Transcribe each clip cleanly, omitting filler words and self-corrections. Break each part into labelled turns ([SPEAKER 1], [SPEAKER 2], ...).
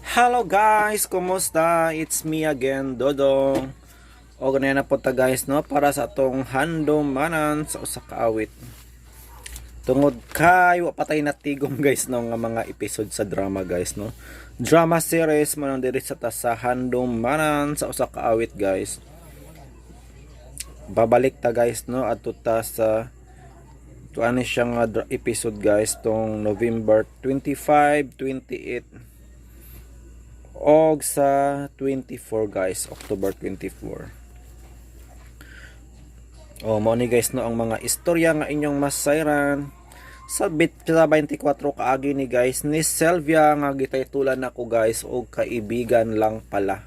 [SPEAKER 1] Hello guys, kumusta? It's me again, Dodong. O ganyan na po ta, guys, no, para sa atong handumanan sa usa ka awit. Tungod kay wa pa tay natigom, guys, no, nga mga episode sa drama, guys, no. Drama series mo nang diri sa ta sa handumanan sa usa ka awit, guys. Babalik ta, guys, no, adto ta sa tuan siya nga episode, guys, tong November 25, 28 og sa 24, guys, October 24. Oh, mao ni, guys, no, ang mga istorya nga inyong masayran sa bit sa 24. Kaagi ni, guys, ni Sylvia nga gitaytulan nako, guys, og "Kaibigan Lang Pala",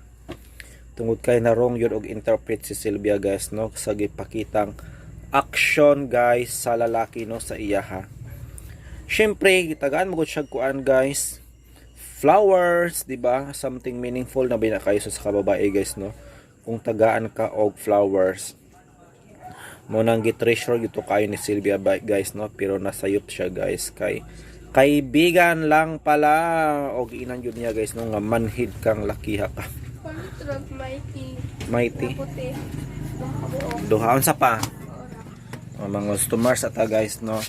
[SPEAKER 1] tungod kay na-wrong gyud og interpret si Sylvia, guys, no, sa gipakitang action, guys, sa lalaki, no, sa iyaha. Syempre gitagaan mo gud siya kuan, guys, flowers, di ba? Something meaningful na ba kayo sa kababae, guys, no, kung tagaan ka og flowers. Mo nang gi-treasure gito kayo ni Sylvia guys, no, pero nasayop siya, guys, kay kaibigan lang pala og inan jud niya, guys, no, nga manhid kang lakiha ka.
[SPEAKER 2] Palit rag Mighty.
[SPEAKER 1] Mighty.
[SPEAKER 2] Puti. Duha ka buok.
[SPEAKER 1] Duha, unsa pa? Ang mga customers ata, guys, no.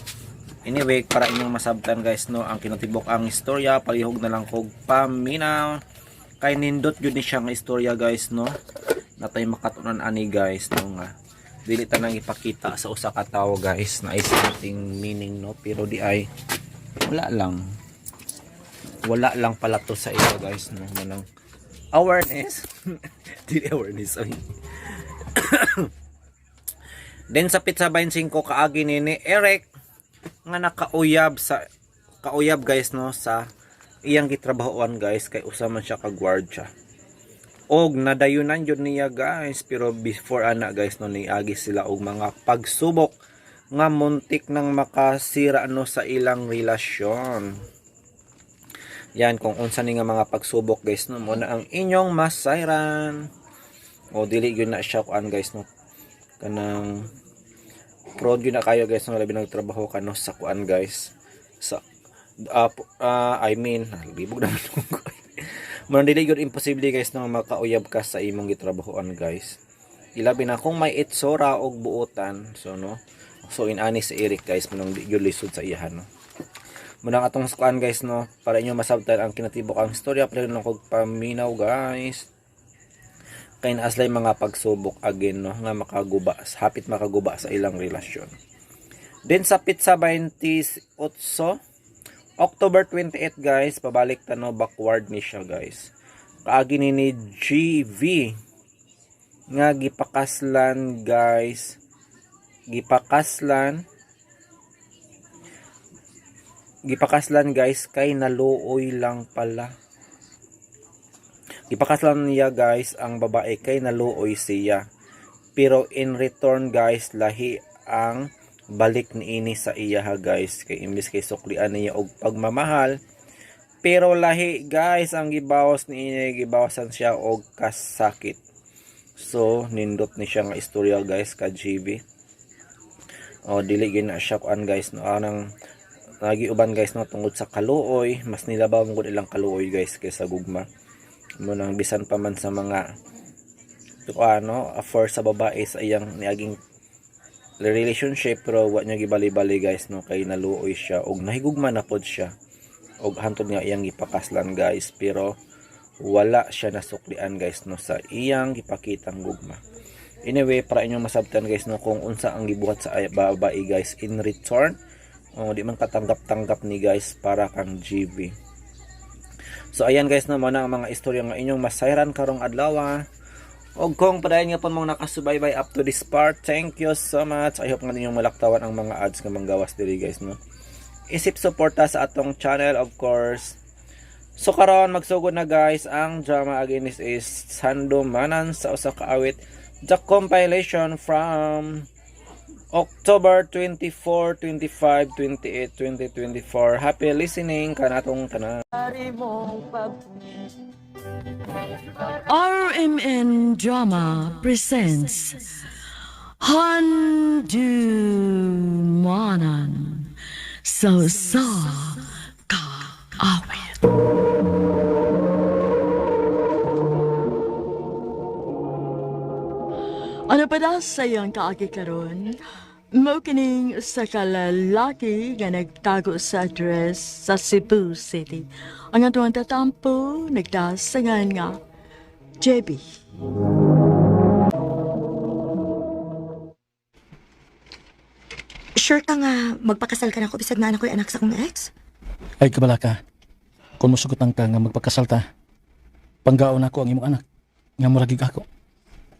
[SPEAKER 1] Anyway, para inyong masabtan, guys, no, ang kinatibok ang istorya, palihog na lang kog paminaw kay nindot jud ni siya nga istorya, guys, no, natay makatunan ani, guys, no, nga dili ta nang ipakita sa usa ka tawo, guys, na is something meaning, no, pero di ay wala lang, wala lang pala to sa iyo, guys, no. Manang awareness, dili awareness, oy. Then sa petsa 25, kaagi ni Eric nga nakauyab sa kauyab, guys, no, sa iyang gitrabahoan, guys, kay usa man siya ka gwardya. Og nadayunan jud niya, guys, pero before ana, guys, no, niagi sila og mga pagsubok nga muntik nang makasira, no, sa ilang relasyon. Yan kung unsa ni nga mga pagsubok, guys, no, mo na ang inyong masayran. O dili gyud na siya kuan, guys, no, kanang proud gyud na kayo, guys, no, labi nagtrabaho ka, no, sa kuan, guys, sa I mean, libog naman ko. Mo dili gyud imposible, guys, no, makauyab ka sa imong gitrabahoan, guys, ilabi na kung may itsura og buotan. So no, so inani si Eric, guys, manong di gyud lisod sa iyahan, no. Munang atong kuan, guys, no, para inyo masabtan ang kinatibok ang istorya, pero nung kog paminaw, guys, kay naa silay mga pagsubok again, no, nga makaguba, hapit makaguba sa ilang relasyon. Then sa petsa 28, October 28, guys, pabalik ta, no, backward ni siya, guys. Kaagi ni GV nga gipakaslan, guys, gipakaslan gipakaslan, guys, kay naluoy lang pala. Gipakaslan niya, guys, ang babae kay naluoy siya, pero in return, guys, lahi ang balik niini sa iya, guys, kay imbis kay suklian niya og pagmamahal, pero lahi, guys, ang gibawas niini. Gibawasan siya og kasakit. So nindot ni siya nga istorya, guys, ka GV. O dili gyud na siya kuan, guys, no, anang lagi uban, guys, no, tungod sa kaluoy. Mas nilabaw mo gud ilang kaluoy, guys, kaysa gugma mo. Nang bisan pa man sa mga ano offer sa babae sa iyang niaging relationship, pero wa niya gibali-bali, guys, no, kay naluoy siya og nahigugma na pod siya og hantod nga iyang gipakaslan, guys, pero wala siya nasuklian, guys, no, sa iyang gipakitang gugma. Anyway, para inyong masabtan, guys, no, kung unsa ang gibuhat sa babae, guys, in return. O di man katanggap-tanggap ni, guys, para kang GV. So ayan, guys, no, mao na ang mga istorya nga inyong masayran karong adlaw. Og kung padayon nga pud mong nakasubaybay up to this part, thank you so much. I hope nga ninyong malaktawan ang mga ads nga manggawas diri, guys, no. Isip suporta sa atong channel, of course. So karon magsugod na, guys, ang drama. Again, this is Handumanan sa Usa Ka Awit, the compilation from October 24, 25, 28, 2024. Happy listening kanatong tanan.
[SPEAKER 3] RMN Drama presents Handumanan sa Usa Ka Awit. Ano pa na sa iyang kaagi karon? Mao kining sa kalalaki nga nagtago sa address sa Cebu City. Ang atong tatampo nagdasangan nga JB.
[SPEAKER 4] Sure ka nga magpakasal ka na ako bisag na anak ko'y anak sa akong ex?
[SPEAKER 5] Ay kabala ka. Kung musugotan ka nga magpakasal ta, panggaon ako ang imong anak nga muragig ako.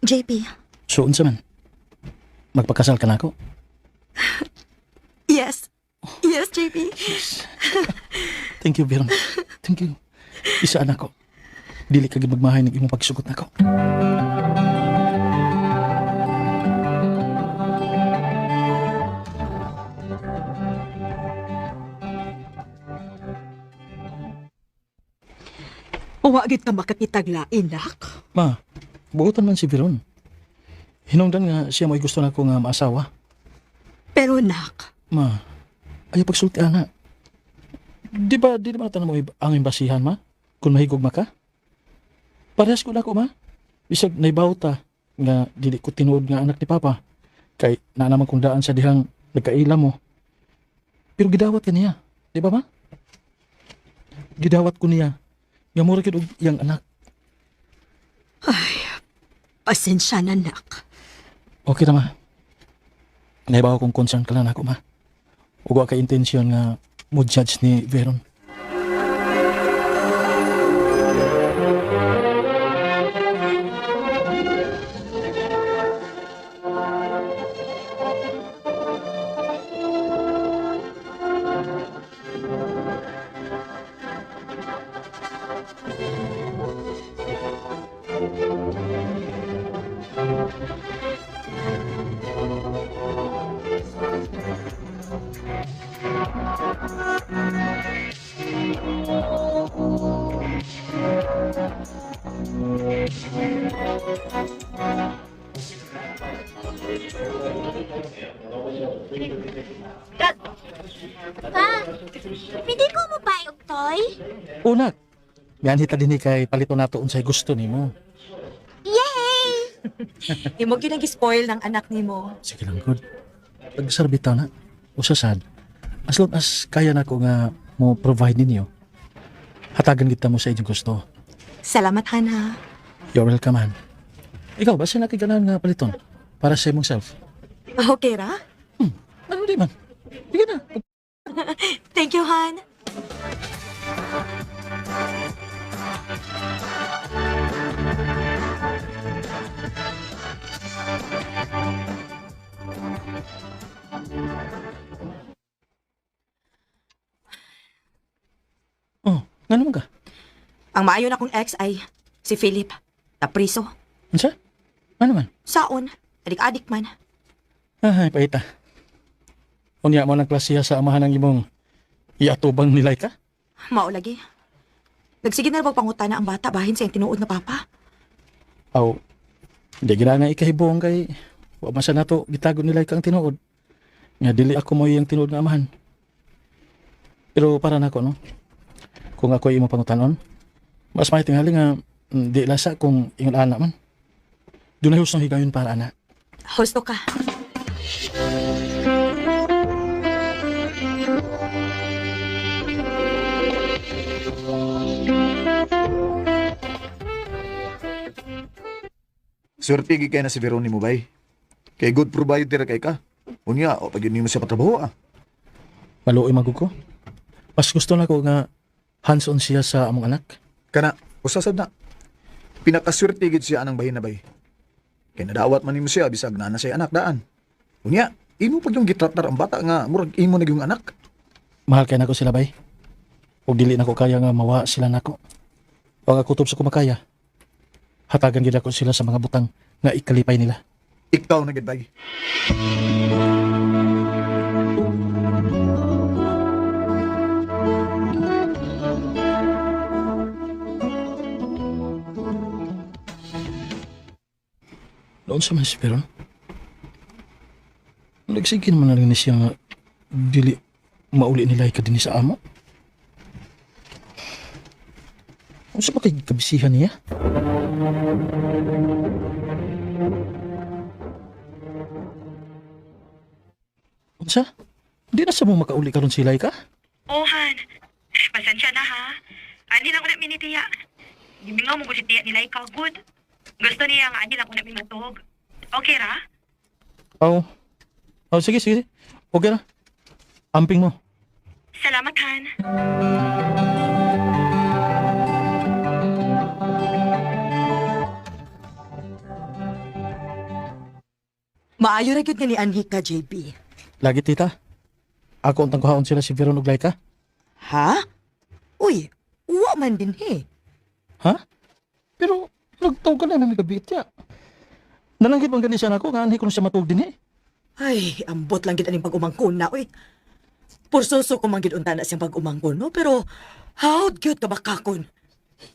[SPEAKER 4] JP.
[SPEAKER 5] So unsa man? Magpakasal ka na ako?
[SPEAKER 4] Yes. Yes, JP.
[SPEAKER 5] Thank you, Veron. Thank you. Isa anak ko. Dili ka gid magmahay ng imong pagsugot nako.
[SPEAKER 6] Wa gid ka makakitag lain, nak.
[SPEAKER 5] Ma, buotan man si Veron. Hinungdan nga siya mo'y gusto nako nga maasawa.
[SPEAKER 6] Pero nak,
[SPEAKER 5] Ma, ayaw pagsulti ana. Di ba, di naman tanong mo ang imbasihan, ma? Kung mahigog ma ka? Parehas ko na ako, ma. Bisag naibaw ta nga dili ko tinuod nga anak ni Papa. Kay naa naman kong daan sa dihang nagkaila mo. Pero gidawat ka niya. Di ba, ma? Gidawat ko niya. Nga mura gyud og iyang anak.
[SPEAKER 6] pasensya na, nak.
[SPEAKER 5] Okay na, ma. Naibaw kong concern ka lang ako, ma. Ug wa kay intensyon nga mo judge ni Veron.
[SPEAKER 2] Pa, pwede ko mo ba og toy?
[SPEAKER 5] Unak, yan hita din ni kay palito nato unsay gusto nimo.
[SPEAKER 2] Yay!
[SPEAKER 4] Imo gyud ang spoil ng anak nimo.
[SPEAKER 5] Sige lang, good. Pagsarbita na, usa sad. As long as kaya nako nga mo provide ninyo, hatagan kita mo sa inyong gusto.
[SPEAKER 4] Salamat, Hana.
[SPEAKER 5] You're welcome, han. Ikaw, basta nakiganahan nga paliton para sa imong self.
[SPEAKER 4] Okay ra?
[SPEAKER 5] Ano di man? Sige na.
[SPEAKER 4] Thank you, Han.
[SPEAKER 5] Oh, nga naman ka?
[SPEAKER 4] Ang maayo na kong ex ay si Philip. Napriso.
[SPEAKER 5] Unsa? Ano man?
[SPEAKER 4] Saon. Adik-adik man.
[SPEAKER 5] Ay, paita. Unya mo ng klasiya sa amahan ng imong iatubang nilay ka?
[SPEAKER 4] Mao lagi. Nagsige na bang pangutana ang bata bahin sa iyang tinuod na papa?
[SPEAKER 5] Aw, hindi gina nga ikahibong kay wa man sa nato gitago nila kang tinuod. Nga dili ako mo iyang tinuod nga amahan. Pero para nako no. Kung ako imo pangutanon, mas may tingali nga di lasa kung ingon ana man. Dunay hustong higayon para ana.
[SPEAKER 4] Husto ka.
[SPEAKER 7] Swerte gid kay na si Veron nimo bay. Kay good provider kay ka. Unya, o pag yun nimo siya patrabaho ah.
[SPEAKER 5] Maluoy magug ko. Mas gusto nako nga hands-on siya sa among anak.
[SPEAKER 7] Kana, usa sad na. Pinakaswerte gid siya anang bahin na bay. Kay nadawat man nimo siya bisag naa na siya anak daan. Unya, imo pag yung gitratar ang bata nga murag imo na yung anak.
[SPEAKER 5] Mahal kay nako sila bay. Ug dili nako kaya nga mawa sila nako. O nga kutob sa kumakaya. Hatagan gid ako sila sa mga butang nga ikalipay nila.
[SPEAKER 7] Ikaw na gid bay.
[SPEAKER 5] Noon sa man si Peron. Nagsige naman na rin ni siya nga dili mauli nila ka din sa amo. Unsa ba kay kabisihan niya? na sa mo makauli karon silay ka?
[SPEAKER 4] Ohan, pasensya na ha. Ani lang ko na minitiya. Gimingaw mo ko si tiya nila ikaw, good. Gusto niya nga ani lang ko na minatog. Okay ra?
[SPEAKER 5] Aw. Oh, sige, sige. Okay ra. Amping mo.
[SPEAKER 4] Salamat, Han. Maayo ra gyud nga ni anhi ka, JB.
[SPEAKER 5] Lagi tita. Ako ang tangkuhaon sila si Veron ug Laika.
[SPEAKER 6] Ha? Uy, uwa man din he.
[SPEAKER 5] Ha? Pero nagtaw ka na may gabi tiya. Nalanggit bang gani siya nako nga anhi ko na siya matuog din eh.
[SPEAKER 6] Ay, ambot lang gid aning pag-umangkon na, uy. Pursoso ko man gid unta na siyang pag-umangkon, no? Pero, how cute ka bakakon?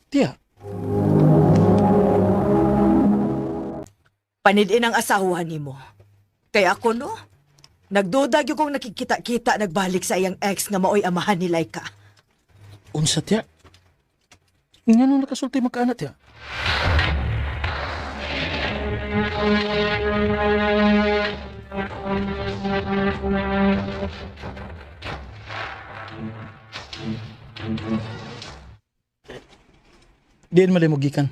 [SPEAKER 5] Tiya,
[SPEAKER 6] Panidin ang asawa nimo. Kaya ako, no? Nagduda gyud kong nakikita-kita nagbalik sa iyang ex nga maoy amahan ni Laika.
[SPEAKER 5] unsa tiya? Ngano nakasulti magkaana tiya? Diin mali mo gikan.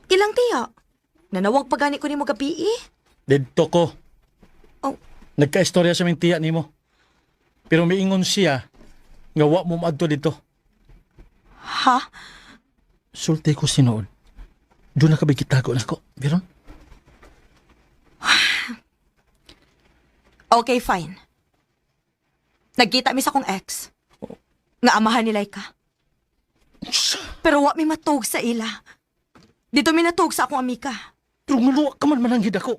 [SPEAKER 4] Ilang tiya? Nanawag pa gani ko nimo gabi eh.
[SPEAKER 5] Didto ko.
[SPEAKER 4] Oh.
[SPEAKER 5] Nagka-istorya sa ming tiya nimo. Pero miingon siya nga wa mo maadto dito.
[SPEAKER 4] Ha?
[SPEAKER 5] Sulti ko sinuod. Doon na ka gitago na ko. Biron?
[SPEAKER 4] Okay, fine. Nagkita mi sa akong ex. Nga amahan ni Laika. Pero wa mi matug sa ila. Dito mi natug sa akong amika.
[SPEAKER 5] Pero nga ka man mananghid ako.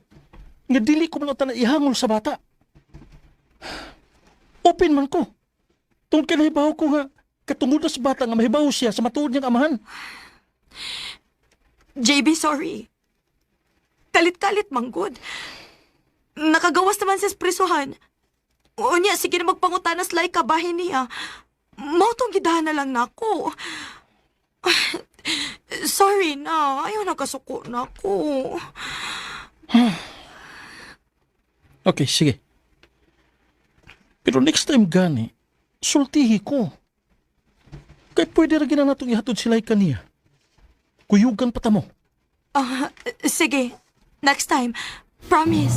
[SPEAKER 5] Nga dili ko man na ihangol sa bata. Open man ko. Tungkol kay nahibaw ko nga katungod na sa bata nga mahibaw siya sa matuod niyang amahan.
[SPEAKER 4] JB, sorry. Kalit-kalit, manggod. Nakagawas naman sa espresohan. Unya, sige na magpangutanas Laika, bahin niya. Mao tong gidahan na lang nako. Sorry na. Ayaw nakasuko na ako.
[SPEAKER 5] Okay, sige. Pero next time gani, sultihi ko. Kay pwede ra gina natong ihatod sila kaniya. Kuyugan pa ta mo.
[SPEAKER 4] Ah, sige. Next time. Promise.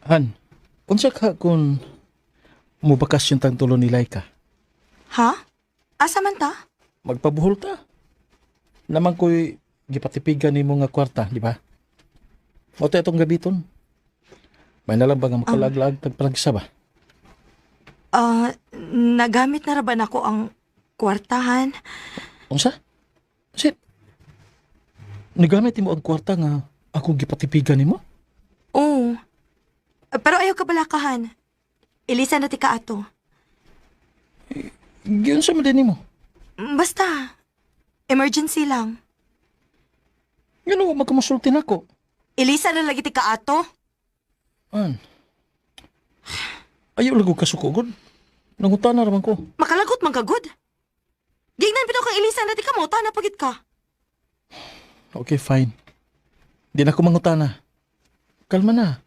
[SPEAKER 5] Han, unsa ka kung mubakasyon tang tulo ni Laika?
[SPEAKER 4] Ha? Asa man ta?
[SPEAKER 5] Magpabuhol ta. Naman ko'y gipatipigan nimo nga kwarta, di ba? Mao to itong gabiton. May nalang ba nga makalaglag tagpalagsa ba?
[SPEAKER 4] Ah, nagamit na ra ba nako ang kwartahan?
[SPEAKER 5] Unsa? Sit. Nagamit nimo ang kwarta nga ako gipatipigan nimo?
[SPEAKER 4] Oo. Pero ayaw ka balakahan. Elisa na ti ka ato.
[SPEAKER 5] Giunsa man din nimo?
[SPEAKER 4] Basta. Emergency lang.
[SPEAKER 5] Ngano wa magkamusulti nako?
[SPEAKER 4] Elisa na lagi ti ka ato.
[SPEAKER 5] An. Ayaw lago kasuko gud. Nangutana ra man ko.
[SPEAKER 4] Makalagot man ka good. Gignan bitaw kang Elisa na ti ka mo, na pagit ka.
[SPEAKER 5] Okay, fine. Di na ako mangutana. Kalma na.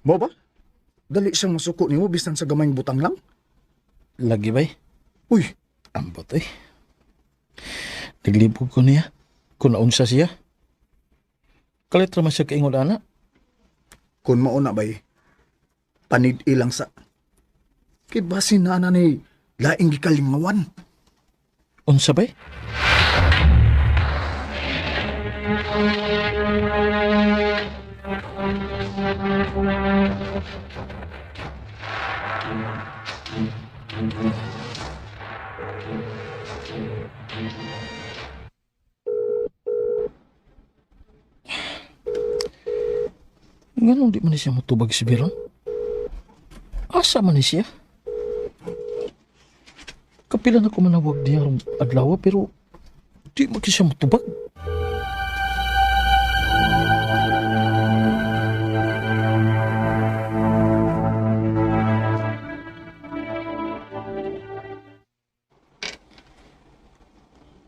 [SPEAKER 7] Mo ba? Dali siyang masuko nimo bisan sa gamayng butang lang.
[SPEAKER 5] Lagi bay.
[SPEAKER 7] Uy,
[SPEAKER 5] Ambot eh. Naglibog ko niya. Kung naunsa siya. Kalit ra man siya kaingon ana.
[SPEAKER 7] kun mao na bay. Panid ilang sa. Kay basin na ana ni laing gikalingawan.
[SPEAKER 5] Unsa bay? Nganong di man ni siya motubag si Biron? Asa man ni siya? Kapila na ko manawag diya rong adlaw pero di man siya motubag.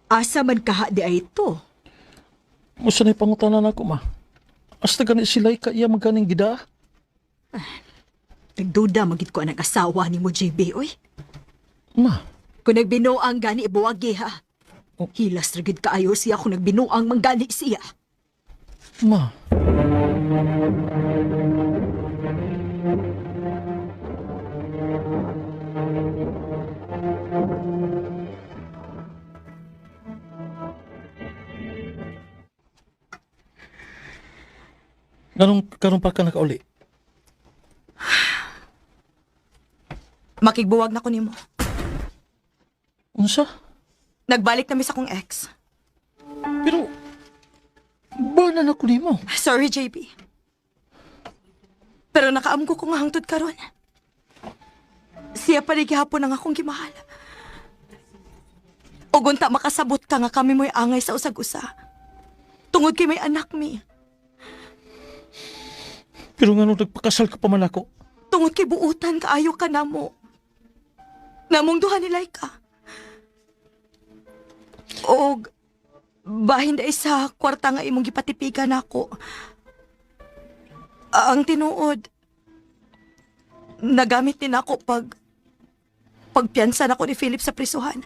[SPEAKER 6] Asa man kaha di ay ito?
[SPEAKER 5] Musa na pangutanan ako ma. Asta gani sila ka iya maganing gida.
[SPEAKER 6] Nagduda magid ko ang asawa ni mo, JB, oy.
[SPEAKER 5] Ma,
[SPEAKER 6] Kung nagbinuang gani ibuwagi ha.
[SPEAKER 5] Oh.
[SPEAKER 6] Hilas ra gid kaayo siya kung nagbinuang manggani siya.
[SPEAKER 5] ma. Ganong karon pa ka nakauli?
[SPEAKER 4] Makigbuwag na ko nimo.
[SPEAKER 5] Unsa?
[SPEAKER 4] Nagbalik na mi sa akong ex.
[SPEAKER 5] Pero bana na ko nimo.
[SPEAKER 4] Sorry, JB. Pero nakaamgo ko nga hangtod karon. Siya pa rin gihapon ang akong gimahal. Ug unta makasabot ka nga kami mo'y angay sa usag-usa. Tungod kay may anak mi.
[SPEAKER 5] Pero nganong nagpakasal ka pa man ako?
[SPEAKER 4] Tungod kay buutan kaayo ka namo. Namong duha ni Laika. Og bahin dai sa kwarta nga imong gipatipigan nako. Ang tinuod nagamit din ako pag pagpiyansa nako ni Philip sa prisuhan.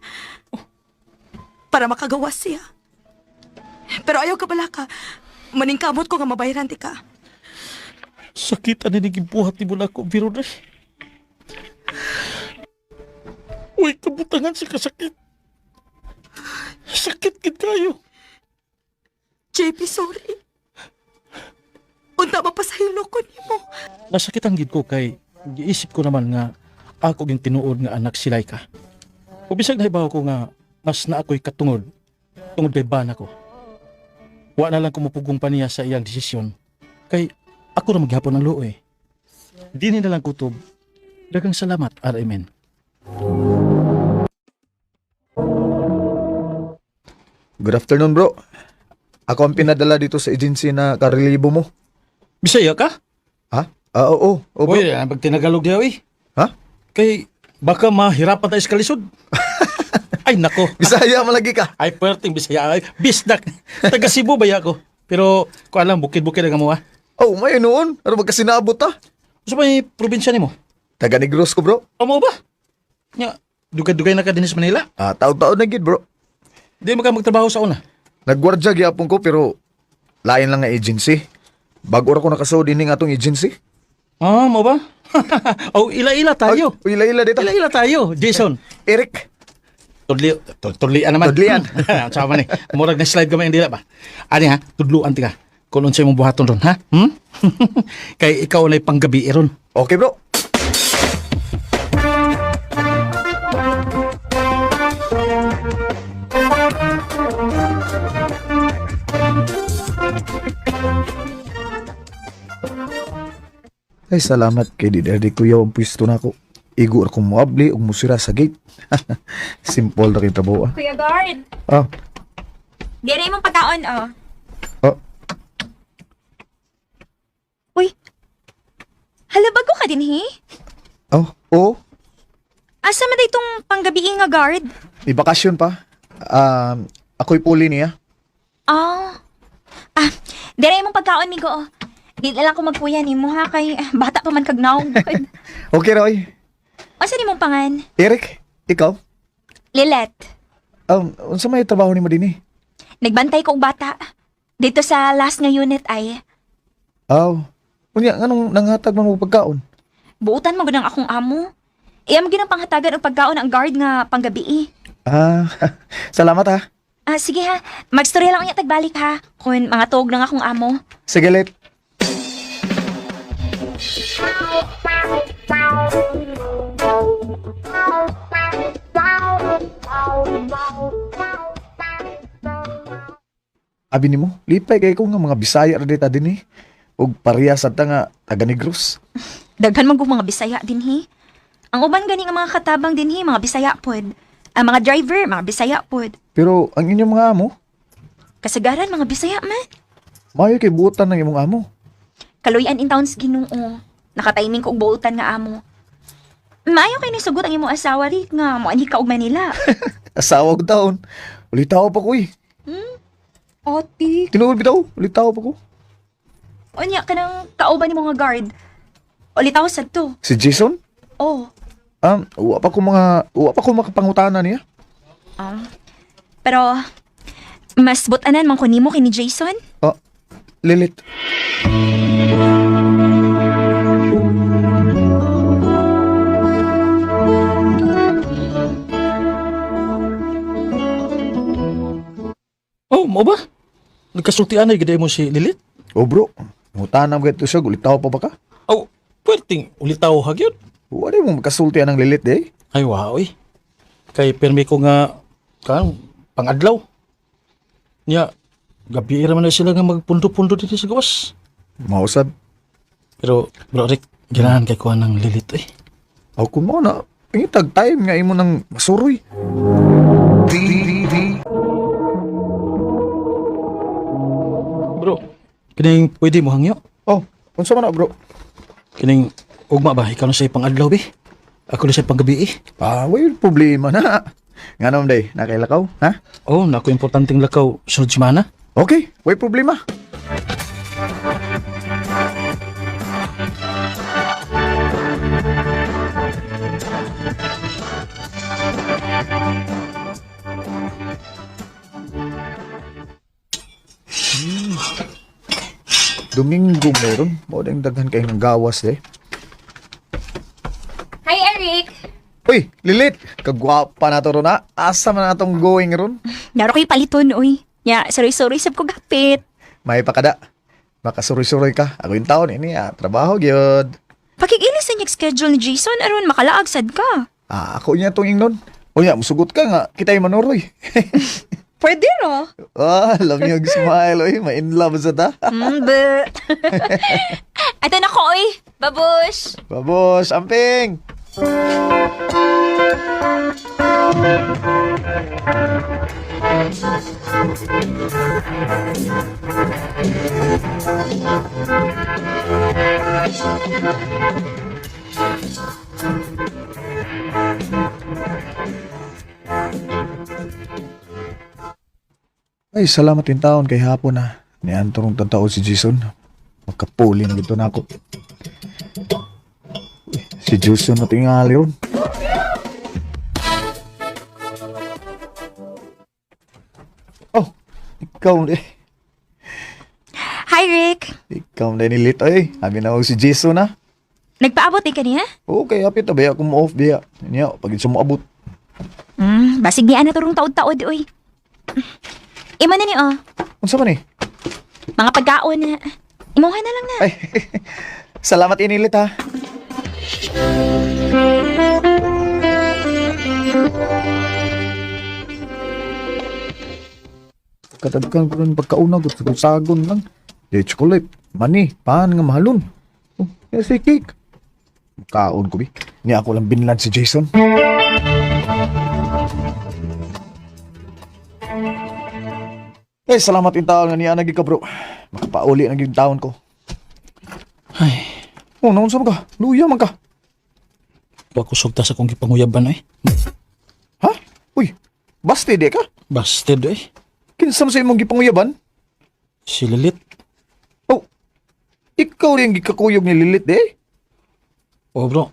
[SPEAKER 4] Para makagawas siya. Pero ayaw ka bala ka. Maningkamot ko nga mabayaran ti ka.
[SPEAKER 5] Sakit ani ni gibuhat ni mo nako, Biro na. Uy, kabutangan sa kasakit. Sakit gid kayo.
[SPEAKER 4] JP, sorry. Unta mapasaylo ko nimo.
[SPEAKER 5] Nasakit ang gid ko kay giisip ko naman nga ako ging tinuod nga anak si Laika. Ug bisag nahibaw ko nga mas na ako'y katungod tungod kay bana ko. Wa na lang kumupugong pa niya sa iyang desisyon kay ako ra maghapon ang luoy. Dini na lang kutob. Daghang salamat, RMN.
[SPEAKER 7] Good afternoon, bro. Ako ang pinadala dito sa agency na karelibo mo.
[SPEAKER 5] Bisaya ka?
[SPEAKER 7] Ha? Ah, oo. Oo, bro.
[SPEAKER 5] Uy, pag tinagalog diya, uy.
[SPEAKER 7] Ha?
[SPEAKER 5] Kay baka mahirapan tayo sa kalisod. Ay nako.
[SPEAKER 7] Bisaya malagi ka.
[SPEAKER 5] Ay perting Bisaya ay bisdak. Taga Cebu ba ako? Pero ko alam bukid-bukid ang amo ah.
[SPEAKER 7] Oh, may noon. Ano magkasinabot ta?
[SPEAKER 5] Sa may probinsya nimo?
[SPEAKER 7] Taga Negros ko, bro.
[SPEAKER 5] Amo ba? Nya, dugay-dugay na ka dinhi sa Manila.
[SPEAKER 7] Ah, taon-taon na gid, bro.
[SPEAKER 5] Di mo ka magtrabaho sa una.
[SPEAKER 7] Nagwardya gyapon ko pero lain lang nga agency. Bago ra ko nakasuod ini nga atong agency.
[SPEAKER 5] Ah, mo ba? oh, ila-ila tayo.
[SPEAKER 7] Ay, ila-ila dito.
[SPEAKER 5] Ila-ila tayo, Jason.
[SPEAKER 7] Eric.
[SPEAKER 5] Tudli, tudlian naman.
[SPEAKER 7] Tudlian.
[SPEAKER 5] Sama ni. Murag na slide gamay ang dila ba. Ani ha, tudluan ti ka. Kung unsay mong buhaton ron, ha? Hmm? Kay ikaw na'y panggabi ron.
[SPEAKER 7] Okay, bro. Ay, salamat kay di Daddy Kuya ang pwesto na ako. Igo ra kong muabli ug musira sa gate. Simple ra kay trabaho ah.
[SPEAKER 2] Kuya Guard,
[SPEAKER 7] Ah,
[SPEAKER 2] dire imong pagkaon, oh.
[SPEAKER 7] ah,
[SPEAKER 2] Uy, hala bago ka din, he?
[SPEAKER 7] oh, oh,
[SPEAKER 2] Asa man itong panggabi nga guard?
[SPEAKER 7] may bakasyon pa. Um, ako'y puli niya.
[SPEAKER 2] Ah. Ah, dire imong pagkaon, migo, oh. Di na lang ko magpuya nimo ha kay bata pa man kag naong.
[SPEAKER 7] Okay, Roy.
[SPEAKER 2] Asa nimong pangan?
[SPEAKER 7] Eric, ikaw?
[SPEAKER 2] Lilet.
[SPEAKER 7] Unsa may trabaho nimo dinhi?
[SPEAKER 2] Nagbantay ko og bata. Dito sa last nga unit ay
[SPEAKER 7] Aw. Unya nganong nanghatag man mo pagkaon?
[SPEAKER 2] buutan mo gud ang akong amo. Iya mo ginang panghatagan og pagkaon ang guard nga panggabi.
[SPEAKER 7] Ah, salamat ha.
[SPEAKER 2] Ah, sige ha. Magstorya lang unya tagbalik ha. Kun mga tuog lang akong amo.
[SPEAKER 7] Sige, let. Abi nimo, lipay kay ko nga mga Bisaya ra dita dinhi. Ug pareha sad ta nga taga Negros.
[SPEAKER 2] Daghan man kong mga Bisaya dinhi. Ang uban gani nga mga katabang dinhi, mga Bisaya pod. Ang mga driver, mga Bisaya pod.
[SPEAKER 7] Pero ang inyong mga amo,
[SPEAKER 2] Kasagaran mga Bisaya man.
[SPEAKER 7] maayo kay buotan ng imong amo.
[SPEAKER 2] Kaluyan in towns Ginoo. Nakatiming ko og buotan nga amo. Maayo kay nisugot ang imong asawa, Rick, nga moanhi ka og Manila.
[SPEAKER 7] Asawa ko taon. Ulitaw pa ko eh.
[SPEAKER 2] Oti.
[SPEAKER 7] Tinuod bitaw, ulitaw pa ko.
[SPEAKER 2] Unya kanang kauban nimo nga guard. Ulitaw sad to.
[SPEAKER 7] Si Jason?
[SPEAKER 2] Oh.
[SPEAKER 7] Wa pa ko makapangutana niya.
[SPEAKER 2] Ah. Pero mas butanan man ko nimo kay ni Jason.
[SPEAKER 7] Oh, Lilith.
[SPEAKER 5] Oh, mo ba? Nagkasultian ay gid mo si Lilith?
[SPEAKER 7] Oh bro, ngutana mo kay siya, ulitaw pa ba ka?
[SPEAKER 5] Oh, puwerteng ulitaw ha gyud.
[SPEAKER 7] Wa di mo makasulti anang Lilith eh.
[SPEAKER 5] Ay, wow, eh. Kay pirmi ko nga, kan, pangadlaw. Nya, gabi ra man na sila nga magpundo-pundo dito sa gawas.
[SPEAKER 7] Mausab.
[SPEAKER 5] Pero, bro, Rick, ganahan kay kuha ng Lilith, eh.
[SPEAKER 7] Ako kung mo na, pangitag time nga imo nang masuroy.
[SPEAKER 5] Bro, kining pwede mo hangyo?
[SPEAKER 7] Oh, unsa man na bro?
[SPEAKER 5] Kining ugma ba, ikaw na siya pangadlaw, eh. Ako na siya panggabi, eh.
[SPEAKER 7] Ah, way problema na. Nga naman day, nakailakaw, ha?
[SPEAKER 5] Oh, nako importanteng lakaw sunod semana.
[SPEAKER 7] Okay, way problema. Domingo meron. Mao ding daghan kay ng gawas eh.
[SPEAKER 2] Hi, Eric.
[SPEAKER 7] Uy, Lilith, kagwapa na to ron ha. Asa man na atong going ron?
[SPEAKER 2] Naro kay paliton oy. Nya, suroy-suroy sab ko gapit.
[SPEAKER 7] May pakada. Makasuroy-suroy ka. Ako yung taon, ini ah, trabaho gyud.
[SPEAKER 2] Pakigilis sa inyong schedule ni Jason aron makalaag sad ka.
[SPEAKER 7] Ah, ako niya tong ingnon. Unya, musugot ka nga. Kita'y manuroy.
[SPEAKER 2] Pwede ro.
[SPEAKER 7] Ah, love yung smile. Uy, ma-in love sa ta.
[SPEAKER 2] Be. Ato na ko oy. Babush.
[SPEAKER 7] Babos, amping! Ay, salamat din taon kay hapon na. Niantorong tantao si Jason. Magkapuli na gito na ako. Uy, si Jason na tingali ron. Oh, ikaw na eh.
[SPEAKER 2] Hi, Rick.
[SPEAKER 7] Ikaw na nilit ay. Abi na si Jason na.
[SPEAKER 2] Nagpaabot eh kaniya?
[SPEAKER 7] Okay, hapit na ba akong mo-off biya. Niya, pag mo abot.
[SPEAKER 2] Basig niya na turong taod-taod oy. Imo na ni oh.
[SPEAKER 7] Unsa man eh?
[SPEAKER 2] Mga pagkaon na. Imuha na lang na.
[SPEAKER 7] Ay, salamat inilit ha. Katadkan ko rin pagkauna ko, sagon lang. Di chocolate, mani, pan nga mahalon. Oh, yan si cake. Kaon ko bi. Niya ako lang binlan si Jason. Eh, salamat yung taon nga niya nagi ka bro. Makapauli na gyud taon ko.
[SPEAKER 5] Ay,
[SPEAKER 7] Oh, naunsa man ka? Luya man ka.
[SPEAKER 5] wa ko sugta sa kong gipanguyaban, eh.
[SPEAKER 7] Ha? Uy, basti di ka?
[SPEAKER 5] Busted, eh.
[SPEAKER 7] Kinsa man sa imong gipanguyaban?
[SPEAKER 5] Si Lilith.
[SPEAKER 7] Oh, ikaw rin gikakuyog ni Lilith eh.
[SPEAKER 5] Oh, bro.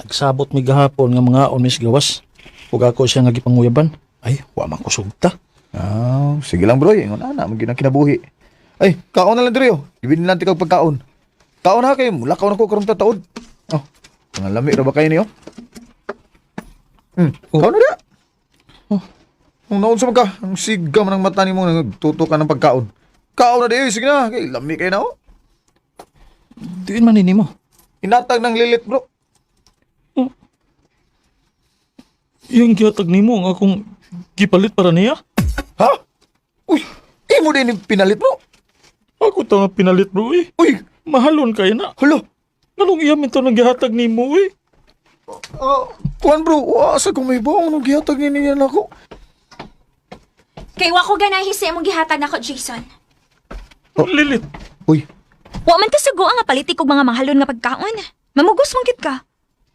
[SPEAKER 5] Nagsabot mi gahapon nga mga on mis gawas. Ug ako siya nga gipanguyaban. Ay, wa man ko sugta.
[SPEAKER 7] Ah, sige lang bro, ingon ana, man gyud ang kinabuhi. Ay, kaon na lang diri oh. Gibin lang tikag pagkaon. Kaon na kayo, mulakaw na ko karong tataod. Oh, mga lami ra ba kayo niyo? Kaon na da.
[SPEAKER 5] Oh.
[SPEAKER 7] Ang naunsa man ka, ang siga man ang mata nimo nagtuto ka ng pagkaon. Kaon na di, sige na, kay lami kayo na oh.
[SPEAKER 5] Diin man ni mo.
[SPEAKER 7] Inatag ng Lilith bro.
[SPEAKER 5] Yung gihatag nimo ang akong gipalit para niya.
[SPEAKER 7] Ha? Uy, imo din yung pinalit mo.
[SPEAKER 5] Ako ta nga pinalit, bro, eh.
[SPEAKER 7] Uy,
[SPEAKER 5] Mahalon kayo na.
[SPEAKER 7] hala.
[SPEAKER 5] Nganong iya man to nang gihatag nimo, eh?
[SPEAKER 7] Ah, kuan bro, asa kung may baong nung gihatag ni niya nako.
[SPEAKER 2] Kay wa ko ganahi sa imong gihatag nako, Jason.
[SPEAKER 7] Oh.
[SPEAKER 5] Lilit.
[SPEAKER 7] Uy,
[SPEAKER 2] Wa man kasugo ang palitik og mga mahalon nga pagkaon. Mamugos man gid ka.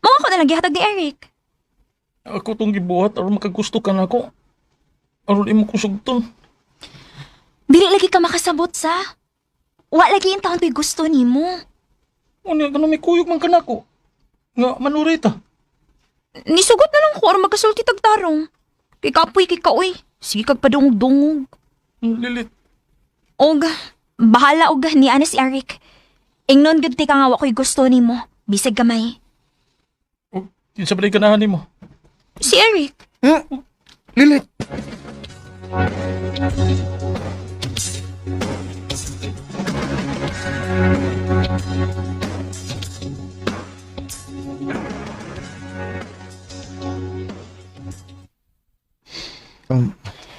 [SPEAKER 2] Mao ako na lang gihatag ni Eric.
[SPEAKER 5] Ako tong gibuhat aron makagusto ka nako. Aron imo ko sugton.
[SPEAKER 2] Dili lagi ka makasabot sa. Wa lagi in taon ko'y gusto nimo.
[SPEAKER 5] Unya kanang may kuyog man ka nako. Nga manuray ta.
[SPEAKER 2] Nisugot na lang ko aron magkasulti tag tarong. Kay kapoy kay kaoy. Sige kag padungog-dungog.
[SPEAKER 5] Lilit.
[SPEAKER 2] Og bahala og ni ana si Eric. Ingnon gud ti ka nga wa ko'y gusto nimo. Bisag gamay.
[SPEAKER 5] O, kinsa ba ganahan nimo?
[SPEAKER 2] Si Eric.
[SPEAKER 7] Lilit.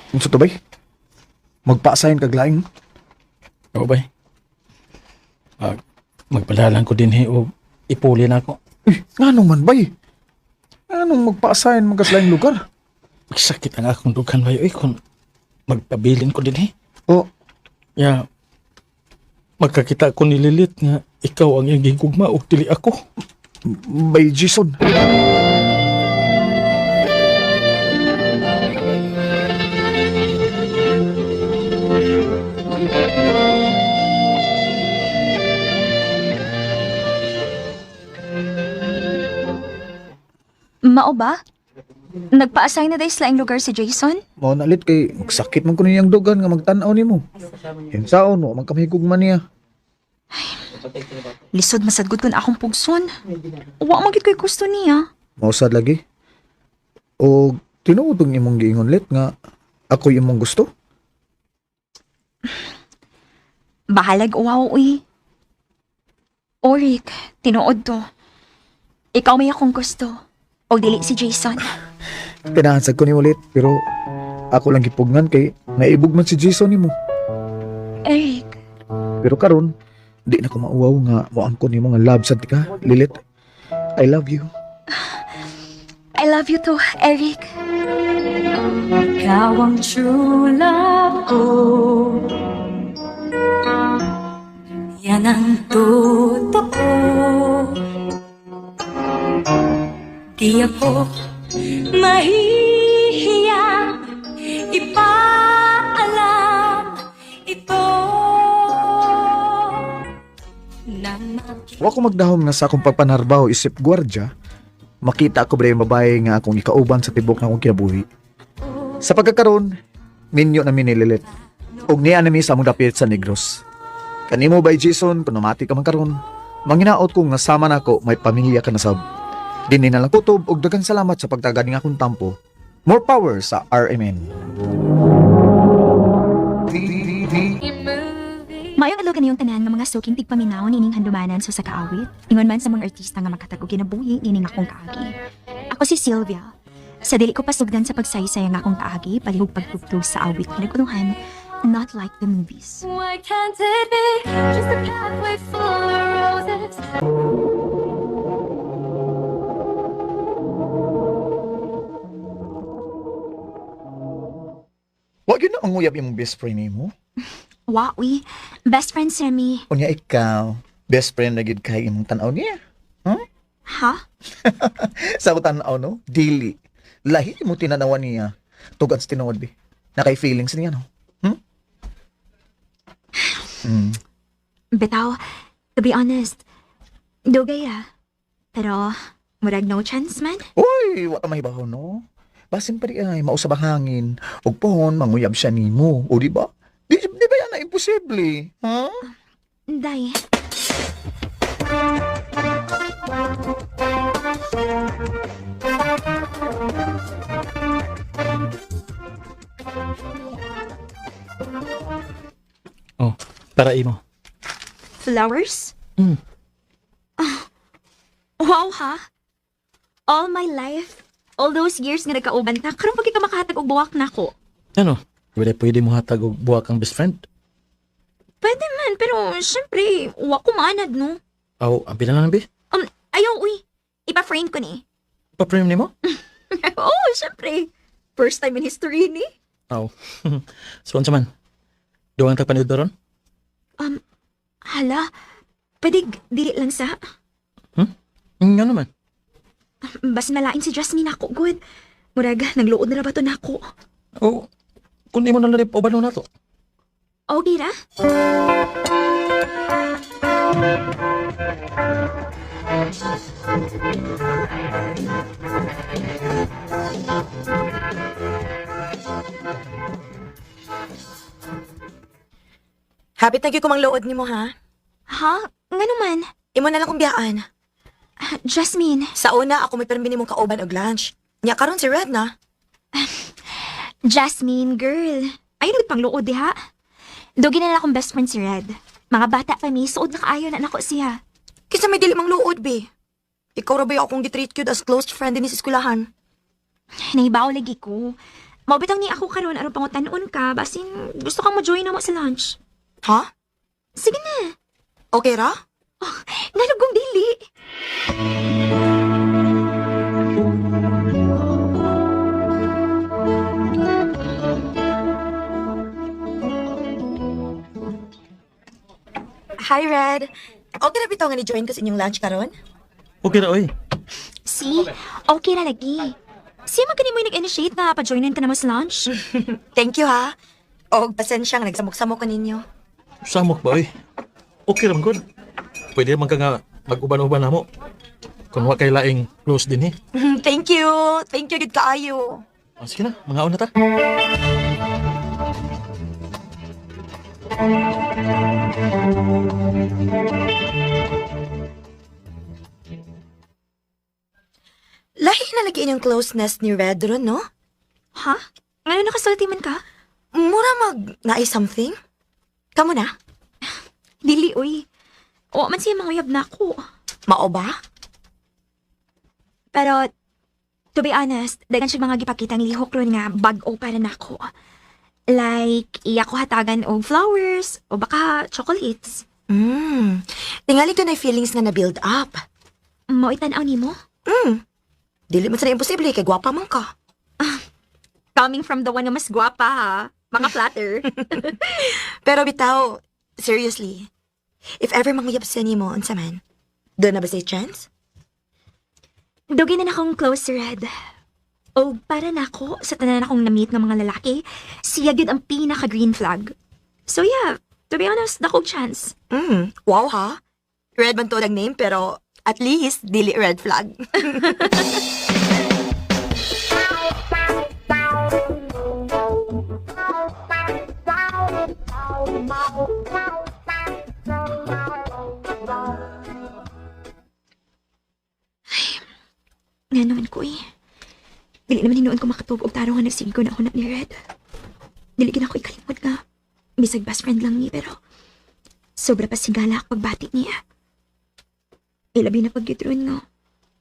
[SPEAKER 7] Unsa to bay? Magpa-assign kag laing?
[SPEAKER 5] Oo bay. Ah, magpadalan ko din og ipuli na ako.
[SPEAKER 7] Eh, nganong man bay? Nganong magpa-assign man kas laing lugar?
[SPEAKER 5] Sakit ang akong dughan bay oy kung magpabilin ko din.
[SPEAKER 7] Oh,
[SPEAKER 5] Ya, magkakita ko ni Lilit nga ikaw ang iyang gigugma ug dili ako.
[SPEAKER 7] Bay Jason.
[SPEAKER 2] Mao ba? Nagpa-assign na dahil sa laing lugar si Jason?
[SPEAKER 7] Mao na lit kay magsakit man ko niyang dugan nga magtan-aw nimo. Hinsaon mo man kami higugma niya.
[SPEAKER 2] Lisod masadgod kun akong pugson. Wa man gid ko'y gusto niya.
[SPEAKER 7] Mausad lagi. O tinuod ang imong giingon lit nga ako'y imong gusto.
[SPEAKER 2] Bahalag uwaw, uy. Orik, tinuod to. Ikaw may akong gusto. O dili si Jason.
[SPEAKER 7] Ganahan sad ko nimo lit pero ako lang gipugnan kay naibog man si Jason nimo.
[SPEAKER 2] Eric,
[SPEAKER 7] Pero karon di na ko mauwaw nga moangkon nimo nga love sad ka, Lilit. I love you.
[SPEAKER 2] I love you too, Eric.
[SPEAKER 8] Ikaw ang true love ko. Yan ang totoo. Di ako mahihiya ipaalam ito na makita
[SPEAKER 7] Wa ko magdahom nga sa akong pagpanarbaho isip gwardya, makita ko ba yung babae nga akong ikauban sa tibok na akong kinabuhi. Sa pagkakaroon, minyo na minililit. Og niya na mi sa among dapit sa Negros. Kanimo bay Jason, kung namati ka man karon, manginaot ko nga sama nako may pamilya ka na sab. Dinhi na lang kutob og daghang salamat sa pagtaga ning akong tampo. More power sa RMN.
[SPEAKER 2] Maayong adlaw kaniyong tanan nga mga suking tigpaminaw nining handumanan sa kaawit. Ingon man sa mga artista nga makatag og kinabuhi nining akong kaagi. Ako si Sylvia. Sa dili ko pasugdan sa pagsaysay ang akong kaagi, palihog pagtugtog sa awit kinaguluhan, Not Like the Movies.
[SPEAKER 8] Why can't it be just a pathway full of roses?
[SPEAKER 7] Wa gyud na ang uyab imong best friend nimo.
[SPEAKER 2] Wowie, best friend sa mi.
[SPEAKER 7] Unya ikaw, best friend na gyud kay imong tan-aw niya.
[SPEAKER 2] Ha?
[SPEAKER 7] Sa ako tan-aw no, dili. Lahi mo tinanawan niya. Tugad sa tinuod bi. Nakay feelings niya no. Hmm?
[SPEAKER 2] Bitaw, to be honest, dugay ah. Pero, murag no chance man.
[SPEAKER 7] Uy, wa ta mahibaw no. Basin pa di ay mausab ang hangin. Ug pohon manguyab siya nimo, o di ba? Di ba yan na imposible? Ha?
[SPEAKER 2] Day.
[SPEAKER 5] Oh, para imo.
[SPEAKER 2] Flowers?
[SPEAKER 5] Mm.
[SPEAKER 2] Ah, wow ha? All my life, all those years nga nagkauban ta, karon pag ka makahatag og buwak nako.
[SPEAKER 5] Ano? Pwede pwede mo hatag og buwak ang best friend.
[SPEAKER 2] Pwede man, Pero syempre, wa ko maanad, no?
[SPEAKER 5] Aw, abi na lang, bi.
[SPEAKER 2] Ayaw, uy. Ipa-frame ko ni.
[SPEAKER 5] Pa-frame nimo?
[SPEAKER 2] Oo, syempre. First time in history ni.
[SPEAKER 5] Aw. So, unsa man? Duwang tag paniud ron?
[SPEAKER 2] Hala, pwede dili lang sa.
[SPEAKER 5] Nga naman.
[SPEAKER 2] Bas malain si Jasmine ako, good. Murag, nagluod na ra ba to nako?
[SPEAKER 5] O, kung di mo na lang uban na to.
[SPEAKER 2] Okay ra?
[SPEAKER 4] Hapit na gyud ko mangluod nimo ha.
[SPEAKER 2] Ha? Nga naman.
[SPEAKER 4] Imo na lang kong biyaan.
[SPEAKER 2] Jasmine.
[SPEAKER 4] Sa una ako may permi nimong kauban og lunch. Nya karon si Red na.
[SPEAKER 2] Jasmine, girl. Ayun ulit pang luod, diha. Dugi na lang akong best friend si Red. Mga bata pa mi, suod na kaayo na nako siya.
[SPEAKER 4] Kinsa may dili mangluod be. Ikaw ra ba yung akong gitreat gyud as close friend dinhi sa eskwelahan?
[SPEAKER 2] Nahibaw lagi ko. Maubitang ni ako karon aron pangutan-on ka, basin gusto kang mo join na mo sa lunch.
[SPEAKER 4] Ha?
[SPEAKER 2] Sige na.
[SPEAKER 4] Okay ra?
[SPEAKER 2] Nalugong dili.
[SPEAKER 4] Hi Red. Okay ra bitaw nga ni-join ko sa inyong lunch karon?
[SPEAKER 5] Okay ra, oy.
[SPEAKER 2] See? Okay na lagi. Siya man kani mo yung nag-initiate na pa-joinin ka na mo sa lunch.
[SPEAKER 4] Thank you ha. Og pasensya nga nagsamok-samok ko ninyo.
[SPEAKER 5] Samok ba, oy? Okay ra man gud. Pwede man ka nga mag-uban-uban na mo. Kung wa kay laing close din eh.
[SPEAKER 4] Thank you. Thank you gid kaayo.
[SPEAKER 5] Ah, sige na, mga na ta.
[SPEAKER 4] Lahi na lagi inyong closeness ni Red ron, no?
[SPEAKER 2] Ha? Ngano nakasulti man ka?
[SPEAKER 4] Mura mag naay something? Kamo na?
[SPEAKER 2] Dili, uy. O man siya manguyab na ako.
[SPEAKER 4] Mao ba?
[SPEAKER 2] Pero, to be honest, daghan siya mga gipakitang lihok ron nga bag-o para nako. Like, iya ko hatagan og flowers o baka chocolates.
[SPEAKER 4] Tingali ko na feelings nga na-build up.
[SPEAKER 2] Mao tanaw nimo?
[SPEAKER 4] Dili man sa imposible kay gwapa man ka.
[SPEAKER 2] Coming from the one nga mas gwapa ha. Mga flatter.
[SPEAKER 4] Pero bitaw, seriously, if ever manguyab siya nimo, unsa man? Doon na ba say chance?
[SPEAKER 2] Dugay na akong close si Red. O para nako sa tanan akong na-meet ng mga lalaki, siya gyud ang pinaka-green flag. So yeah, to be honest, dako og chance.
[SPEAKER 4] Wow ha? Red man to ang name pero at least dili red flag.
[SPEAKER 2] Nga naman ko eh. Dili naman hinuon ko makatug og tarong nga nagsigo na ako na ni Red. Dili gid ako ikalimot nga. Bisag best friend lang ni pero sobra pa sigala ako pagbati niya. Ilabi na pagyudron nga.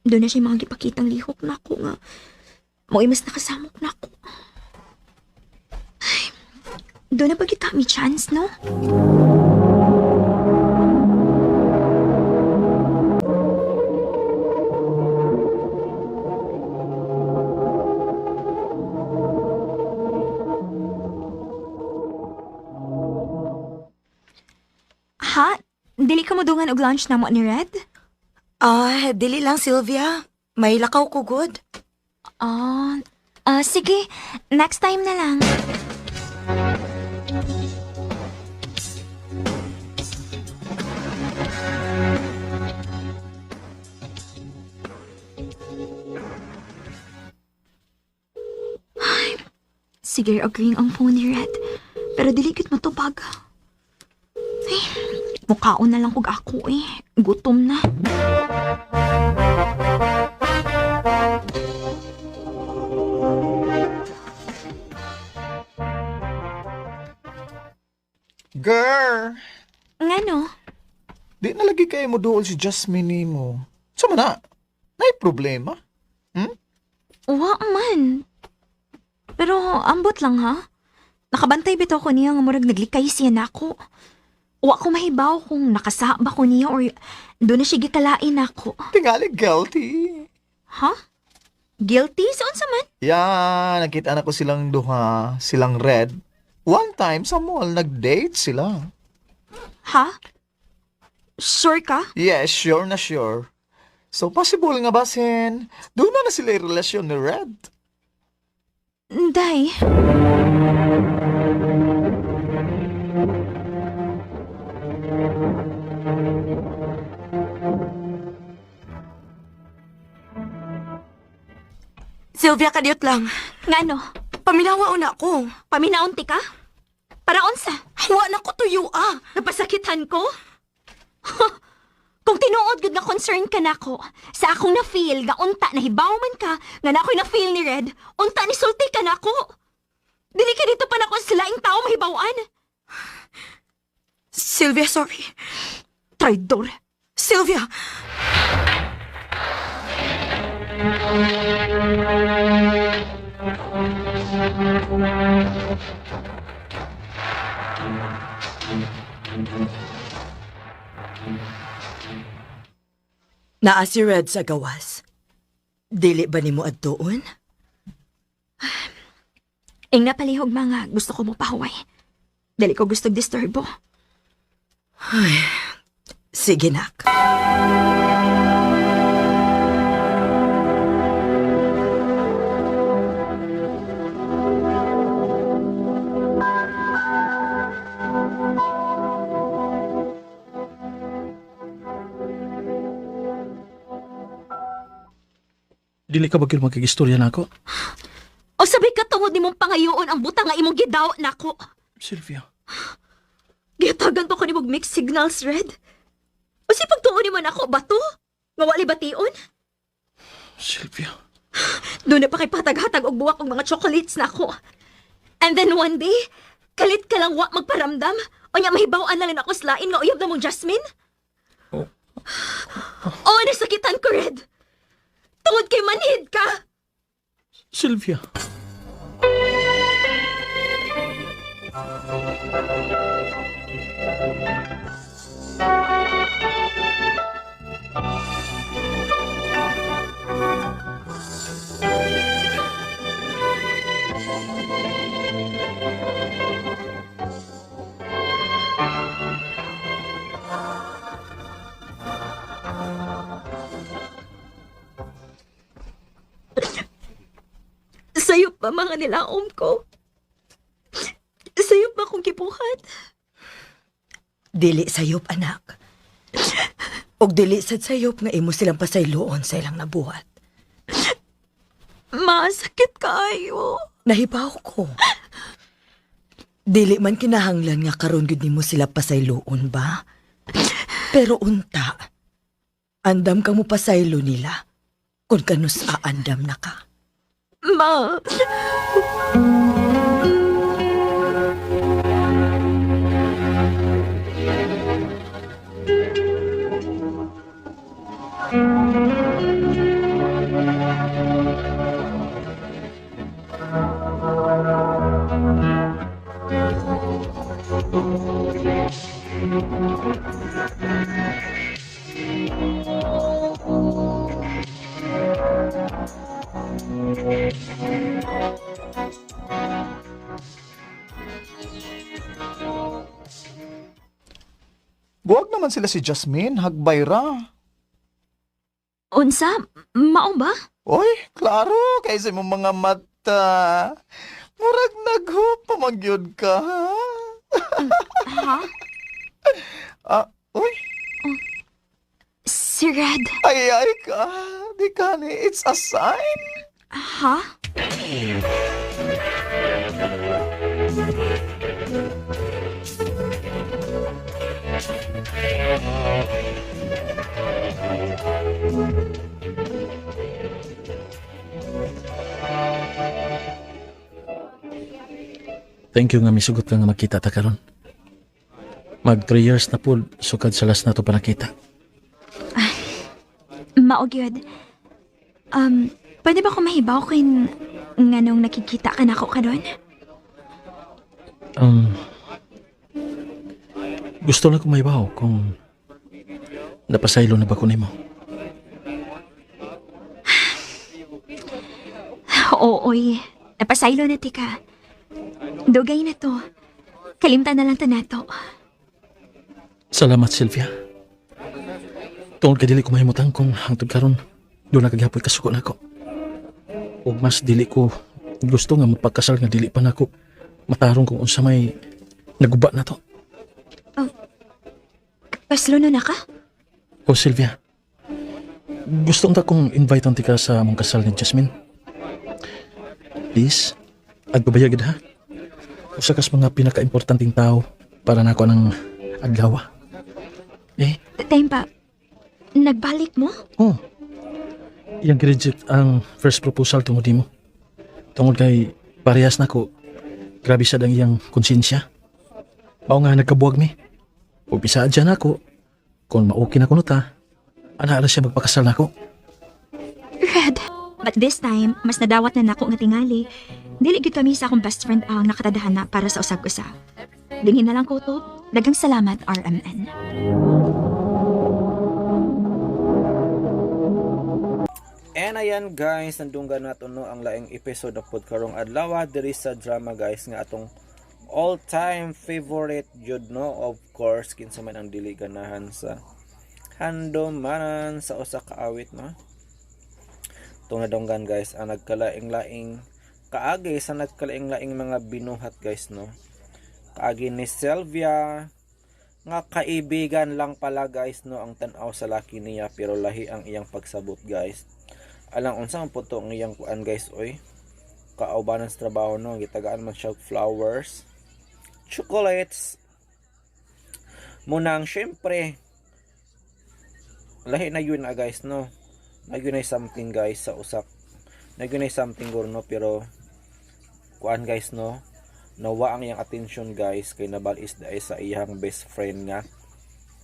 [SPEAKER 2] Doon na siya mga gipakitang lihok na ako nga. Mo'y mas nakasamok na ako. Ay, doon na pagkita may chance, no? Ha? Dili ka modungan og lunch na mo ni Red?
[SPEAKER 4] Ah, dili lang Sylvia. May lakaw ko good.
[SPEAKER 2] Ah, sige. Next time na lang. Ay, sige, agreeing ang phone ni Red. Pero dili gid matubag. Ay, mukhaon na lang kog ako eh. Gutom na.
[SPEAKER 7] Girl,
[SPEAKER 2] Ngano?
[SPEAKER 7] di na lagi kayo mo duol si Jasmine nimo. Sama na? Nay problema?
[SPEAKER 2] Wa man. Pero ambot lang ha. Nakabantay bitaw ko niya nga murag naglikay siya nako. Wa ko mahibaw kung nakasaba ko niya or doon na siya gikalain ako.
[SPEAKER 7] Tingali guilty.
[SPEAKER 2] Ha? Guilty? Sa unsa man?
[SPEAKER 7] Yan, nakita na ko silang duha, silang red. One time sa mall, nag-date sila.
[SPEAKER 2] Ha? Sure ka?
[SPEAKER 7] Yes, sure na sure. So, possible nga basin, doon na na sila yung relasyon ni Red.
[SPEAKER 2] Day.
[SPEAKER 4] Sylvia, kadiyot lang.
[SPEAKER 2] Ngano?
[SPEAKER 4] Paminawa una ko.
[SPEAKER 2] Paminaunti ka? Para unsa?
[SPEAKER 4] Wa na ko tuyo ah.
[SPEAKER 2] Napasakitan ko? Kung tinuod gud nga concern ka nako, sa akong na-feel nga unta na hibaw man ka, nga na ako'y na-feel ni Red, unta ni sulti ka nako. Dili ka dito pa nako sa laing tao mahibawan.
[SPEAKER 4] Sylvia, sorry.
[SPEAKER 2] Traidor.
[SPEAKER 4] Sylvia! Naa si Red sa gawas. Dili ba nimo adtuon?
[SPEAKER 2] Ing napalihog mga gusto ko mo pahuway. Dili ko gusto disturbo.
[SPEAKER 6] Sige, nak.
[SPEAKER 5] Dili ka ba gyud magkagistorya na ako?
[SPEAKER 2] O sabi ka tungod nimong pangayoon ang butang nga imong gidaw nako.
[SPEAKER 5] Sylvia.
[SPEAKER 2] Gihatagan pa ko nimog mixed signals, Red. O si pagtuon nimo nako bato? Nga wali bation?
[SPEAKER 5] Sylvia.
[SPEAKER 2] Doon na pa kay pataghatag og buwak og mga chocolates nako. And then one day, kalit ka lang wa magparamdam. O nya mahibaw-an na lang ako sa lain nga uyab na mong Jasmine.
[SPEAKER 5] Oh.
[SPEAKER 2] Oh, nasakitan ko, Red. Tungod kay manhid ka.
[SPEAKER 5] Sylvia.
[SPEAKER 2] Sa'yo pa mga nilaom ko. Sa'yo pa akong gibuhat.
[SPEAKER 6] Dili sayop, anak. Og dili sad sayop nga imo silang pasayloon sa ilang nabuhat.
[SPEAKER 2] Masakit kaayo.
[SPEAKER 6] Nahibaw ko. Dili man kinahanglan nga karon gyud nimo sila pasayloon ba? Pero unta, andam kang mopasaylo nila kung kanus aandam na ka.
[SPEAKER 2] Ma.
[SPEAKER 7] Buwag naman sila si Jasmine, hagbay ra.
[SPEAKER 2] Unsa? Mao ba?
[SPEAKER 7] Oy, klaro, kaysa imong mga mata. Murag naghupa pamagyod ka, ha?
[SPEAKER 2] Ha?
[SPEAKER 7] Ah, uy,
[SPEAKER 2] Si Red.
[SPEAKER 7] ay ay ka. Di ka ni, it's a sign.
[SPEAKER 2] Ha?
[SPEAKER 5] Thank you nga misugot ka nga makita ta karon. Mag 3 years na po sukad sa last na to pa nakita.
[SPEAKER 2] Mao gyud. Pwede ba ko mahibaw kung nganong nakikita ka nako karon?
[SPEAKER 5] Gusto lang ko mahibaw kung napasaylo na ba ko nimo.
[SPEAKER 2] Oo, oy. Napasaylo na tika. Dugay na to. Kalimtan na lang ta nato.
[SPEAKER 5] Salamat, Sylvia. Tungod kay dili ko mahimutang kung hangtod karon doon na kaghapoy kasuko nako. Ug mas dili ko gusto nga mapagkasal nga dili pa nako matarong kung unsa may naguba na to.
[SPEAKER 2] Paslo na ka?
[SPEAKER 5] O Sylvia, gusto unta kong invite ang tika sa among kasal ni Jasmine. Please, agbabayag gid ha. Usa kas mga pinakaimportanteng tao para nako ang adlaw. Eh,
[SPEAKER 2] Tempa, nagbalik mo?
[SPEAKER 5] oh. Iyang reject ang first proposal tungod nimo. Tungod kay parehas nako. Grabe sad ang iyang konsensya. Mao nga nagkabuwag mi. Ug bisaad siya nako kung ma-okay na kuno ta, ana ra siya magpakasal nako.
[SPEAKER 2] Red. But this time, mas nadawat na nako nga tingali. Dili gyud kami sa akong best friend ang nakatadhana para sa usag-usa. Dingin na lang ko to. Daghang salamat, RMN.
[SPEAKER 1] And ayan guys, nandunggan nato no ang laing episode na pod karong adlaw diri sa drama guys nga atong all-time favorite jud no, of course kinsa man ang dili ganahan sa handumanan sa usa ka awit no. Itong nadunggan guys ang nagkalaing-laing kaagi sa nagkalaing-laing mga binuhat guys no. Kaagi ni Sylvia nga kaibigan lang pala guys no ang tan-aw sa laki niya, pero lahi ang iyang pagsabot guys. Alang unsa ang puto ang iyang kuan guys oy, kaubanan sa trabaho no, gitagaan man siya og flowers, chocolates. Munang syempre lahi na yun ah guys no, na yun ay something guys sa usak, na yun ay something guro no, pero kuan guys no, nawa ang iyang attention guys kay nabalis dahil sa iyang best friend nga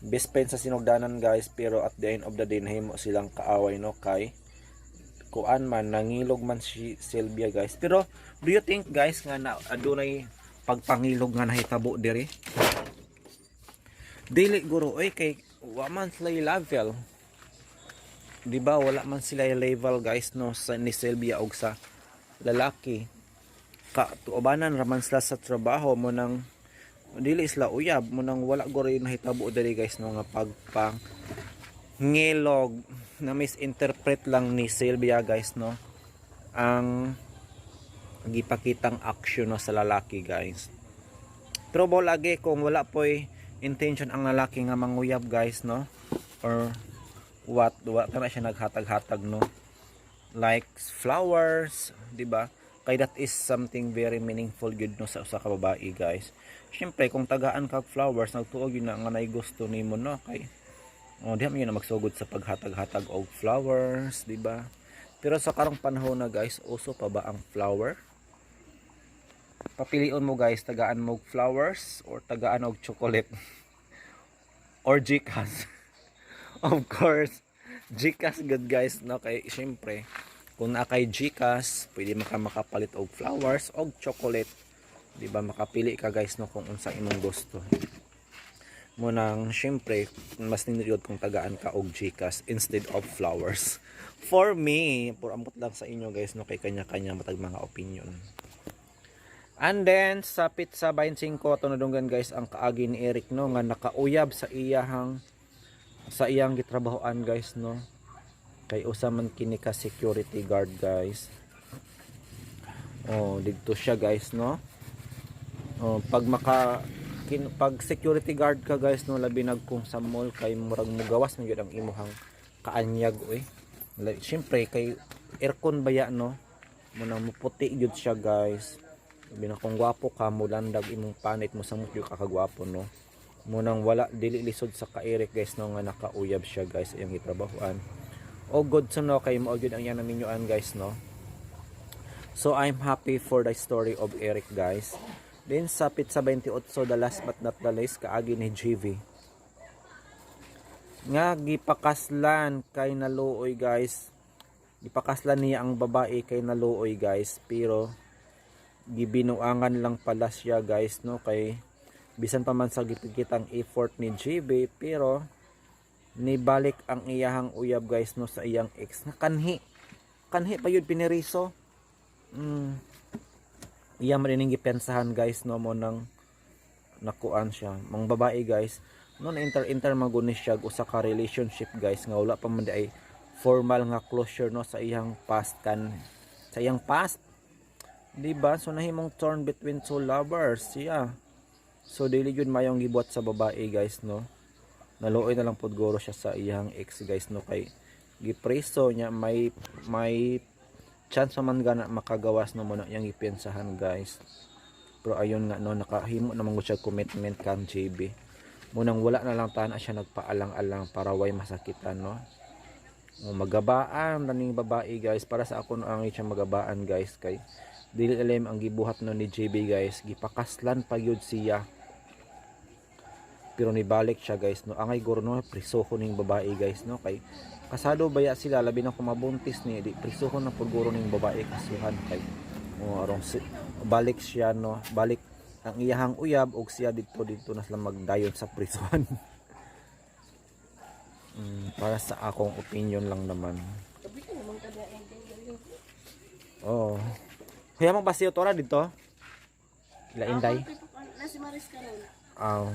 [SPEAKER 1] best friend sa sinugdanan guys, pero at the end of the day nahimo silang kaaway no, kay kuan man nangilog man si Sylvia guys. Pero do you think guys nga na adunay pagpangilog nga nahitabo diri? Dili guro oy, kay wa man sila level, di ba? Wala man sila level guys no, sa ni Sylvia og sa lalaki. Katuobanan raman sila sa trabaho mo nang dili sila uyab mo nang wala guro yung nahitabo diri guys no nga pagpang ngilog. Na misinterpret lang ni Sylvia guys no ang gipakitang action no sa lalaki guys. Pero bo lagi kung wala po'y intention ang lalaki nga manguyab guys no, or what, wala na siya naghatag-hatag no, like flowers, di ba? Kay that is something very meaningful gyud no sa usa ka babae guys. Syempre kung tagaan kag flowers, nagtuo gyud na nga nay gusto nimo no, kay oh, di man yun na magsugod sa paghatag-hatag og flowers, di ba? Pero sa karong panahon na guys, uso pa ba ang flower? Papilion mo guys, tagaan mo og flowers or tagaan og chocolate or GCash. Of course, GCash good guys no, kay syempre kung naa kay GCash, pwede maka makapalit og flowers og chocolate. Di ba makapili ka guys no kung unsa imong gusto. Munang syempre mas nindot kung tagaan ka og GCash instead of flowers. For me, por ambot lang sa inyo guys no, kay kanya-kanya matag mga opinion. And then sa Pizza 25 ato nadunggan guys ang kaagi ni Eric no nga nakauyab sa iyahang sa iyang gitrabahoan guys no. Kay usa man kini ka security guard guys. Oh, didto siya guys no. Oh, pag maka pag security guard ka guys no, labi nag kung sa mall kay murag mugawas man gyud ang imuhang kaanyag oy. Like, syempre kay aircon baya no, munang muputi gyud siya guys. Labi na kung gwapo ka, mulandag imong panit mo samot gyud kakagwapo no. Munang wala dili lisod sa ka Eric guys no nga nakauyab siya guys iyang gitrabahoan. O good to know kay mao gyud ang iyang naminyuan guys no. So I'm happy for the story of Eric guys. Then sa Pizza 28, the last but not the least, kaagi ni GV. Nga gipakaslan kay naluoy guys. Gipakaslan niya ang babae kay naluoy guys, pero gibinuangan lang pala siya guys no, kay Bisan pa man sa gipigitang effort ni JB, pero nibalik ang iyahang uyab, guys, no, sa iyang ex nga kanhi kanhi pa yun piniriso. Iya man ining gipensahan, guys, no, mo nang nakuan siya mang babae, guys, no, na enter enter maguni siya og usa ka relationship, guys, nga wala pa man di ay formal nga closure, no, sa iyang past kan sa iyang past, di ba? So nahimong torn between two lovers siya. So dili gyud mayong gibuhat sa babae, guys, no. Naluoy na lang pud guro siya sa iyang ex, guys, no, kay gipreso niya, may chance man gana makagawas, no, mo na iyang gipensahan, guys. Pero ayun nga, no, nakahimo naman gud siya commitment kang JB. Munang wala na lang tana siya nagpaalang-alang para way masakitan, no. O, magabaan na ning babae, guys. Para sa ako, no, ang siya magabaan, guys, kay dili alam ang gibuhat, no, ni JB, guys. Gipakaslan pa gyud siya pero nibalik siya, guys, no. Angay guro, no, prisohon ning babae, guys, no, kay kasado baya sila, labi na kung mabuntis ni di prisohon na pud guro ning babae, kasuhan kay o arong si, balik siya, no, balik ang iyahang uyab og siya didto didto na sila magdayon sa prisuhan. Para sa akong opinion lang naman. Oh. Kaya mo ba siya tora dito? Ila Inday? Aw.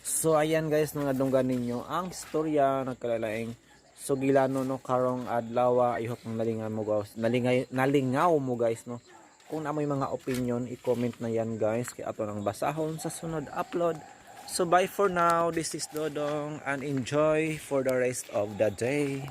[SPEAKER 1] So ayan, guys, nung nadunggan ninyo ang istorya nagkalalaing sugilano, no, karong adlaw. I hope nalingan mo, guys. Nalingay, nalingaw mo, guys, no. Kung naa moy mga opinion, i-comment na yan, guys, kay ato nang basahon sa sunod upload. So bye for now. This is Dodong and enjoy for the rest of the day.